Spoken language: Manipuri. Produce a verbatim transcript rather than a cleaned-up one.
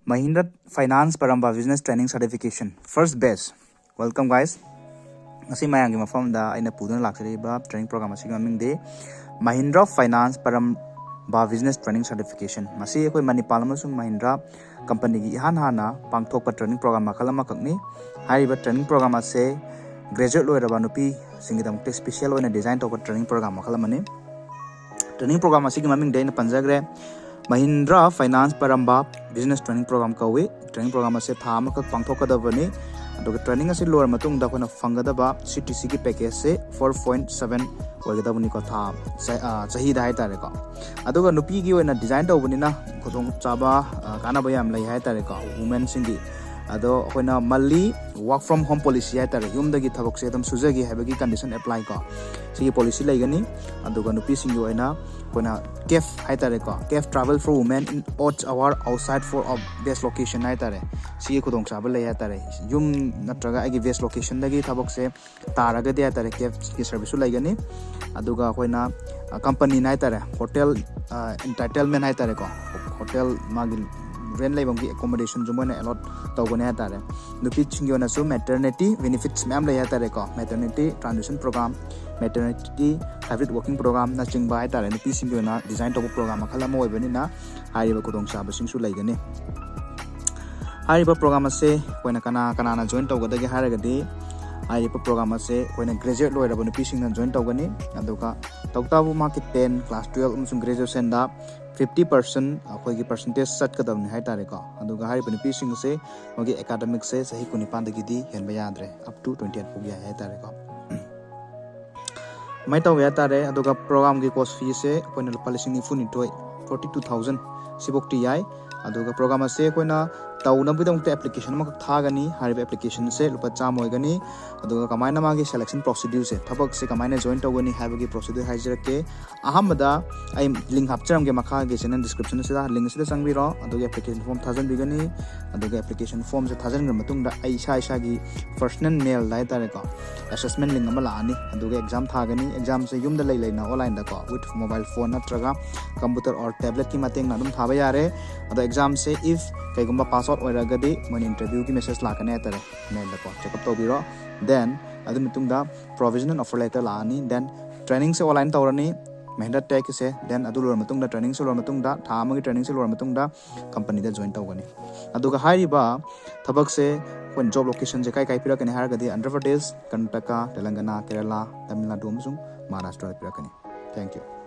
Mahindra Finance Paramba Business Training Certification, first batch. Welcome, guys. ꯉꯁꯤ ꯃꯌꯥꯝꯒꯤ ꯃꯐꯝꯗ ꯑꯩꯅ ꯄꯨꯗꯨꯅ ꯂꯥꯛꯆꯔꯤꯕ training program ꯑꯁꯤꯒꯤ ꯃꯃꯤꯡꯗꯤ Mahindra Finance Paramba Business Training Certification꯫ ꯃꯁꯤ ꯑꯩꯈꯣꯏ ꯃꯅꯤꯄꯥꯜ ꯑꯃꯁꯨꯡ ꯃꯍꯤꯟꯗ꯭ꯔꯥ ꯀꯝꯄꯅꯤꯒꯤ ꯏꯍꯥꯟ ꯍꯥꯟꯅ ꯄꯥꯡꯊꯣꯛꯄ training program ꯃꯈꯜ ꯑꯃꯈꯛꯅꯤ꯫ ꯍꯥꯏꯔꯤꯕ training program ꯑꯁꯦ graduate ꯂꯣꯏꯔꯕ ꯅꯨꯄꯤꯁꯤꯡꯒꯤꯗꯃꯛꯇ special ꯑꯣꯏꯅ design ꯇꯧꯕ training program ꯃꯈꯜ ꯑꯃꯅꯤ꯫ Training program ꯑꯁꯤꯒꯤ ꯃꯃꯤꯡꯗꯤ ꯑꯩꯅ ꯄꯟꯖꯈ꯭ꯔꯦ, Mahindra Finance Paramba Business Training Program ꯀꯧꯏ꯫ Training program ꯑꯁꯦ ꯊꯥ ꯑꯃꯈꯛ ꯄꯥꯡꯊꯣꯛꯀꯗꯕꯅꯤ꯫ ꯑꯗꯨꯒ training ꯑꯁꯤ ꯂꯣꯏꯔ ꯃꯇꯨꯡꯗ ꯑꯩꯈꯣꯏꯅ ꯐꯪꯒꯗꯕ C T C ꯒꯤ package ꯁꯦ four point seven ꯑꯣꯏꯒꯗꯕꯅꯤꯀꯣ, ꯊꯥ, ꯆ-, ꯑ, ꯆꯍꯤꯗ ꯍꯥꯏꯇꯥꯔꯦꯀꯣ꯫ ꯑꯗꯨꯒ ꯅꯨꯄꯤꯒꯤ ꯑꯣꯏꯅ design ꯇꯧꯕꯅꯤꯅ ꯈꯨꯗꯣꯡꯆꯥꯕ, ꯑ, ꯀꯥꯟꯅꯕ ꯌꯥꯝ ꯂꯩ ꯍꯥꯏꯇꯥꯔꯦꯀꯣ, women ꯁꯤꯡꯒꯤ꯫ ꯑꯗꯣ ꯑꯩꯈꯣꯏꯅ monthly work from home policy ꯍꯥꯏꯇꯥꯔꯦ, ꯌꯨꯝꯗꯒꯤ ꯊꯕꯛꯁꯦ ꯑꯗꯨꯝ ꯁꯨꯖꯒꯦ ꯍꯥꯏꯕꯒꯤ condition apply ꯀꯣ, ꯁꯤꯒꯤ policy ꯂꯩꯒꯅꯤ꯫ ꯑꯗꯨꯒ ꯅꯨꯄꯤꯁꯤꯡꯒꯤ ꯑꯣꯏꯅ ꯑꯩꯈꯣꯏꯅ CAF ꯍꯥꯏꯇꯥꯔꯦꯀꯣ, CAF travel for women in odd hour outside for a base location ꯍꯥꯏꯇꯥꯔꯦ, ꯁꯤꯒꯤ ꯈꯨꯗꯣꯡꯆꯥꯕ ꯂꯩ ꯍꯥꯏꯇꯥꯔꯦ꯫ ꯌꯨꯝ ꯅꯠꯇ꯭ꯔꯒ ꯑꯩꯒꯤ base location ꯗꯒꯤ ꯊꯕꯛꯁꯦ ꯇꯥꯔꯒꯗꯤ ꯍꯥꯏꯇꯥꯔꯦ, CAF ꯀꯤ service ꯁꯨ ꯂꯩꯒꯅꯤ꯫ ꯑꯗꯨꯒ ꯑꯩꯈꯣꯏꯅ, ꯑ, company ꯅ ꯍꯥꯏꯇꯥꯔꯦ, hotel, ꯑ, entitlement ꯍꯥꯏꯇꯥꯔꯦꯀꯣ, hotel ꯃꯥꯒꯤ rent ꯂꯩꯐꯝꯒꯤ accommodation ꯁꯨ ꯃꯣꯏꯅ allot ꯇꯧꯒꯅꯤ ꯍꯥꯏꯇꯥꯔꯦ꯫ ꯅꯨꯄꯤꯁꯤꯡꯒꯤ ꯑꯣꯏꯅꯁꯨ maternity benefits ꯃꯌꯥꯝ ꯂꯩ ꯍꯥꯏꯇꯥꯔꯦꯀꯣ, maternity transition program, maternity hybrid working program ꯅꯆꯤꯡꯕ ꯍꯥꯏꯇꯥꯔꯦ, ꯅꯨꯄꯤꯁꯤꯡꯒꯤ ꯑꯣꯏꯅ design ꯇꯧꯕ program ꯃꯈꯜ ꯑꯃ ꯑꯣꯏꯕꯅꯤꯅ ꯍꯥꯏꯔꯤꯕ ꯈꯨꯗꯣꯡꯆꯥꯕꯁꯤꯡꯁꯨ ꯂꯩꯒꯅꯤ꯫ ꯍꯥꯏꯔꯤꯕ program ꯑꯁꯦ ꯑꯩꯈꯣꯏꯅ ꯀꯅꯥ ꯀꯅꯥꯅ join ꯇꯧꯒꯗꯒꯦ ꯍꯥꯏꯔꯒꯗꯤ, ꯍꯥꯏꯔꯤꯕ program ꯑꯁꯦ ꯑꯩꯈꯣꯏꯅ graduate ꯂꯣꯏꯔꯕ ꯅꯨꯄꯤꯁꯤꯡꯅ join ꯇꯧꯒꯅꯤ꯫ ꯑꯗꯨꯒ ꯇꯧꯕꯇꯕꯨ ꯃꯍꯥꯛꯀꯤ ten, class twelve ꯑꯃꯁꯨꯡ graduation ꯗ fifty percent ꯑꯩꯈꯣꯏꯒꯤ percentage ꯆꯠꯀꯗꯕꯅꯤ ꯍꯥꯏꯇꯥꯔꯦꯀꯣ꯫ ꯑꯗꯨꯒ ꯍꯥꯏꯔꯤꯕ ꯅꯨꯄꯤꯁꯤꯡ ꯑꯁꯦ ꯃꯣꯏꯒꯤ academic ꯁꯦ ꯆꯍꯤ ꯀꯨꯟꯅꯤꯄꯥꯟꯗꯒꯤꯗꯤ ꯍꯦꯟꯕ ꯌꯥꯗ꯭ꯔꯦ, up to twenty eight ꯐꯥꯎ ꯌꯥꯏ ꯍꯥꯏꯇꯥꯔꯦꯀꯣ꯫ ꯑꯗꯨꯃꯥꯏꯅ ꯇꯧꯋꯦ ꯍꯥꯏꯇꯥꯔꯦ꯫ ꯑꯗꯨꯒ program ꯒꯤ course fee ꯁꯦ ꯑꯩꯈꯣꯏꯅ ꯂꯨꯄꯥ ꯂꯤꯁꯤꯡ ꯅꯤꯐꯨ ꯅꯤꯊꯣꯏ, forty two thousand, ꯁꯤꯐꯧꯇꯤ ꯌꯥꯏ꯫ ꯑꯗꯨꯒ program ꯑꯁꯦ ꯑꯩꯈꯣꯏꯅ ꯇꯧꯅꯕꯒꯤꯗꯃꯛꯇ ꯑꯦꯄ꯭ꯂꯤꯀꯦꯁꯟ ꯑꯃꯈꯛ ꯊꯥꯒꯅꯤ꯫ ꯍꯥꯏꯔꯤꯕ ꯑꯦꯄ꯭ꯂꯤꯀꯦꯁꯟꯁꯦ ꯂꯨꯄꯥ ꯆꯥꯝꯃ ꯑꯣꯏꯒꯅꯤ꯫ ꯑꯗꯨꯒ ꯀꯃꯥꯏꯅ ꯃꯥꯒꯤ ꯁꯦꯂꯦꯛꯁꯟ ꯄ꯭ꯔꯣꯁꯤꯗ꯭ꯌꯨꯁꯦ, ꯊꯕꯛꯁꯦ ꯀꯃꯥꯏꯅ ꯖꯣꯏꯟ ꯇꯧꯒꯅꯤ ꯍꯥꯏꯕꯒꯤ ꯄ꯭ꯔꯣꯁꯤꯗ꯭ꯌꯨ ꯍꯥꯏꯖꯔꯛꯀꯦ꯫ ꯑꯍꯥꯟꯕꯗ ꯑꯩ ꯂꯤꯡ ꯍꯥꯞꯆꯔꯝꯒꯦ ꯃꯈꯥꯒꯤ ꯆꯦꯅꯦꯜ ꯗꯤꯁꯀ꯭ꯔꯤꯞꯁꯟꯁꯤꯗ, ꯂꯤꯡ ꯑꯁꯤꯗ ꯆꯪꯕꯤꯔꯣ꯫ ꯑꯗꯨꯒ ꯑꯦꯄ꯭ꯂꯤꯀꯦꯁꯟ ꯐꯣꯝ ꯊꯥꯖꯤꯟꯕꯤꯒꯅꯤ꯫ ꯑꯗꯨꯒ ꯑꯦꯄ꯭ꯂꯤꯀꯦꯁꯟ ꯐꯣꯝꯁꯦ ꯊꯥꯖꯤꯟꯈ꯭ꯔ ꯃꯇꯨꯡꯗ ꯑꯩ ꯏꯁꯥ ꯏꯁꯥꯒꯤ ꯄꯔꯁꯅꯦꯜ ꯃꯦꯜꯗ ꯍꯥꯏꯇꯥꯔꯦꯀꯣ, ꯑꯦꯁꯦꯁꯃꯦꯟ ꯂꯤꯡ ꯑꯃ ꯂꯥꯛꯑꯅꯤ꯫ ꯑꯗꯨꯒ ꯑꯦꯛꯖꯥꯝ ꯊꯥꯒꯅꯤ꯫ ꯑꯦꯛꯖꯥꯝꯁꯦ ꯌꯨꯝꯗ ꯂꯩ ꯂꯩꯅ ꯑꯣꯟꯂꯥꯏꯟꯗꯀꯣ, ꯋꯤꯠ ꯃꯣꯕꯥꯏꯜ ꯐꯣꯟ ꯅꯠꯇ꯭ꯔꯒ ꯀꯝꯄ꯭ꯌꯨꯇꯔ ꯑꯣꯔ ꯇꯦꯕ꯭ꯂꯦꯠꯀꯤ ꯃꯇꯦꯡꯅ ꯑꯗꯨꯝ ꯊꯥꯕ ꯌꯥꯔꯦ꯫ ꯑꯗꯣ ꯑꯦꯛꯖꯥꯝꯁꯦ ꯏꯐ ꯀꯩꯒꯨꯝꯕ ꯄꯥꯁ ꯑꯥꯎꯠ ꯑꯣꯏꯔꯒꯗꯤ ꯃꯣꯏꯅ ꯏꯟꯇꯔꯚ꯭ꯌꯨꯒꯤ ꯃꯦꯁꯦꯖ ꯂꯥꯛꯀꯅꯤ ꯍꯥꯏꯇꯥꯔꯦ, ꯃꯦꯜꯗꯀꯣ, ꯆꯦꯛꯑꯞ ꯇꯧꯕꯤꯔꯣ꯫ ꯗꯦꯟ ꯑꯗꯨ ꯃꯇꯨꯡꯗ ꯄ꯭ꯔꯣꯕꯤꯖꯅꯦꯜ ꯑꯣꯐꯔ ꯂꯦꯇꯔ ꯂꯥꯛꯑꯅꯤ꯫ ꯗꯦꯟ ꯇ꯭ꯔꯦꯅꯤꯡꯁꯦ ꯑꯣꯟꯂꯥꯏꯟ ꯇꯧꯔꯅꯤ꯫ ꯃꯍꯤꯟꯗ꯭ꯔ ꯇꯦꯛꯀꯤꯁꯦ꯫ ꯗꯦꯟ ꯑꯗꯨ ꯂꯣꯏꯔ ꯃꯇꯨꯡꯗ, ꯇ꯭ꯔꯦꯅꯤꯡꯁꯦ ꯂꯣꯏꯔ ꯃꯇꯨꯡꯗ, ꯊꯥ ꯑꯃꯒꯤ ꯇ꯭ꯔꯦꯅꯤꯡꯁꯦ ꯂꯣꯏꯔ ꯃꯇꯨꯡꯗ ꯀꯝꯄꯅꯤꯗ ꯖꯣꯏꯟ ꯇꯧꯒꯅꯤ꯫ ꯑꯗꯨꯒ ꯍꯥꯏꯔꯤꯕ ꯊꯕꯛꯁꯦ ꯑꯩꯈꯣꯏꯅ ꯖꯣꯕ ꯂꯣꯀꯦꯁꯟꯁꯦ ꯀꯥꯏ ꯀꯥꯏ ꯄꯤꯔꯛꯀꯅꯤ ꯍꯥꯏꯔꯒꯗꯤ ꯑꯟꯙ꯭ꯔ ꯄ꯭ꯔꯗꯦꯁ, ꯀꯔꯅꯥꯇꯀꯥ, ꯇꯦꯂꯪꯒꯅꯥ, ꯀꯦꯔꯂꯥ, ꯇꯥꯃꯤꯜ ꯅꯥꯗꯨ ꯑꯃꯁꯨꯡ ꯃꯍꯥꯔꯥꯁꯇ꯭ꯔꯗ ꯄꯤꯔꯛꯀꯅꯤ꯫ Thank you꯫